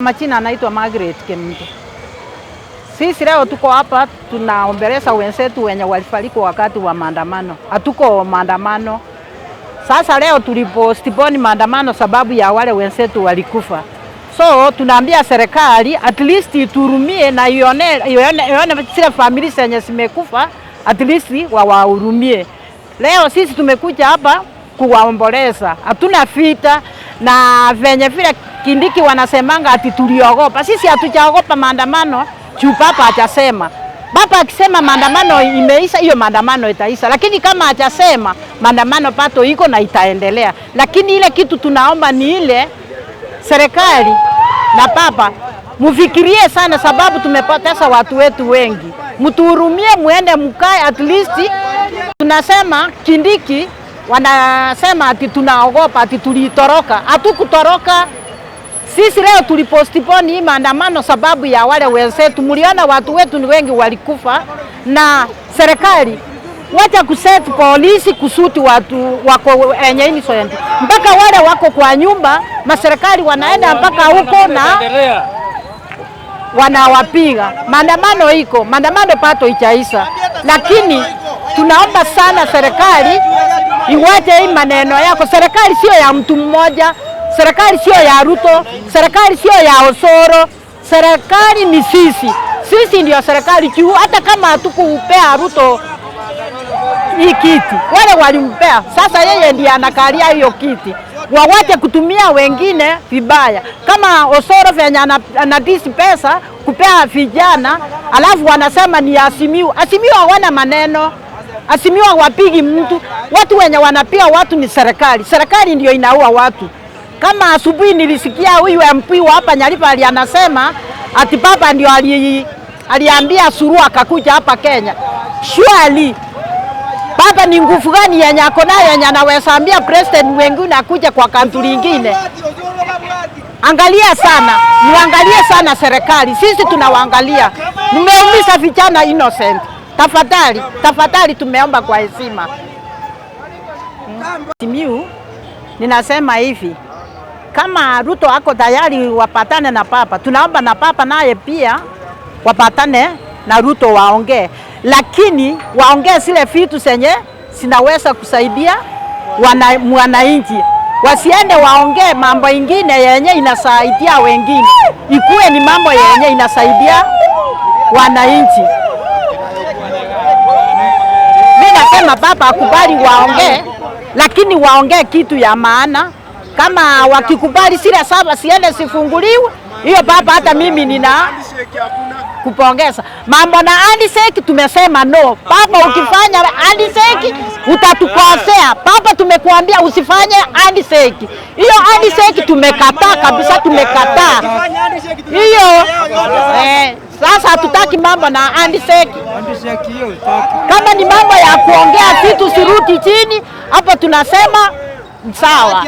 Majina anaitwa Margaret Kemunto. Sisi leo tuko hapa tunaombeleza wenzetu wenye walifariki wakati wa maandamano. Hatuko maandamano. Sasa leo tulipostpone maandamano sababu ya wale wenzetu walikufa. So tunaambia serikali at least ituhurumie na ione zile familia zenye zimekufa, at least wawahurumie. Leo sisi tumekuja hapa kuwaomboleza, hatuna vita na venye vile Kindiki wanasemanga ati tuliogopa. Sisi hatujaogopa maandamano juu baba hajasema. Baba akisema maandamano imeisha, hiyo maandamano itaisha, lakini kama hajasema, maandamano bado iko na itaendelea. Lakini ile kitu tunaomba ni ile serikali na baba mufikirie sana, sababu tumepoteza watu wetu wengi. Mtuhurumie, muende mkae at least. Tunasema Kindiki wanasema ati tunaogopa, ati tulitoroka. Hatukutoroka. Sisi leo tulipostpone hii maandamano sababu ya wale wenzetu. Mliona watu wetu ni wengi walikufa, na serikali wacha kuset polisi kushoot watu wako wenye innocent, mpaka wale wako kwa nyumba, maserikali wanaenda mpaka huko na wanawapiga. Maandamano iko, maandamano bado ichaisha, lakini tunaomba sana serikali iwache hii maneno yako. Serikali sio ya mtu mmoja, serikali sio ya Ruto, serikali sio ya Osoro, serikali ni sisi. Sisi ndio serikali juu, hata kama hatukupea Ruto hii kiti, wale walimpea, sasa yeye ndiye anakalia hiyo kiti. Wawache kutumia wengine vibaya, kama Osoro venye anadisi pesa kupea vijana, alafu wanasema ni Azimio. Azimio hawana maneno, Azimio hawapigi mtu. Watu wenye wanapiga watu ni serikali, serikali ndio inaua watu. Kama asubuhi nilisikia huyu MP wa hapa Nyaribari anasema ati baba ndio aliambia Suluhu akakuja hapa Kenya. Surely baba ni nguvu gani yenye ako nayo yenye anaweza ambia president wengine akuja kwa country ingine? Angalia sana, muangalie sana serikali, sisi tunawaangalia. Mmeumiza vijana innocent. Tafadhali, tafadhali tumeomba kwa heshima. Simiu, ninasema hivi, kama Ruto ako tayari wapatane na papa, tunaomba na papa naye pia wapatane na Ruto waongee, lakini waongee zile vitu zenye zinaweza kusaidia mwananchi, wasiende waongee mambo ingine yenye inasaidia wengine, ikuwe ni mambo yenye inasaidia wananchi. Mimi nasema baba akubali waongee, lakini waongee kitu ya maana. Kama wakikubali zile saba siende sifunguliwe, hiyo baba, hata mimi nina kupongeza. Mambo na handshake tumesema no. Baba, ukifanya handshake utatukosea. Baba, tumekuambia usifanye handshake. Hiyo handshake tumekataa kabisa, tumekataa hiyo. Sasa hatutaki mambo na handshake. Kama ni mambo ya kuongea vitu sirudi chini, hapo tunasema sawa.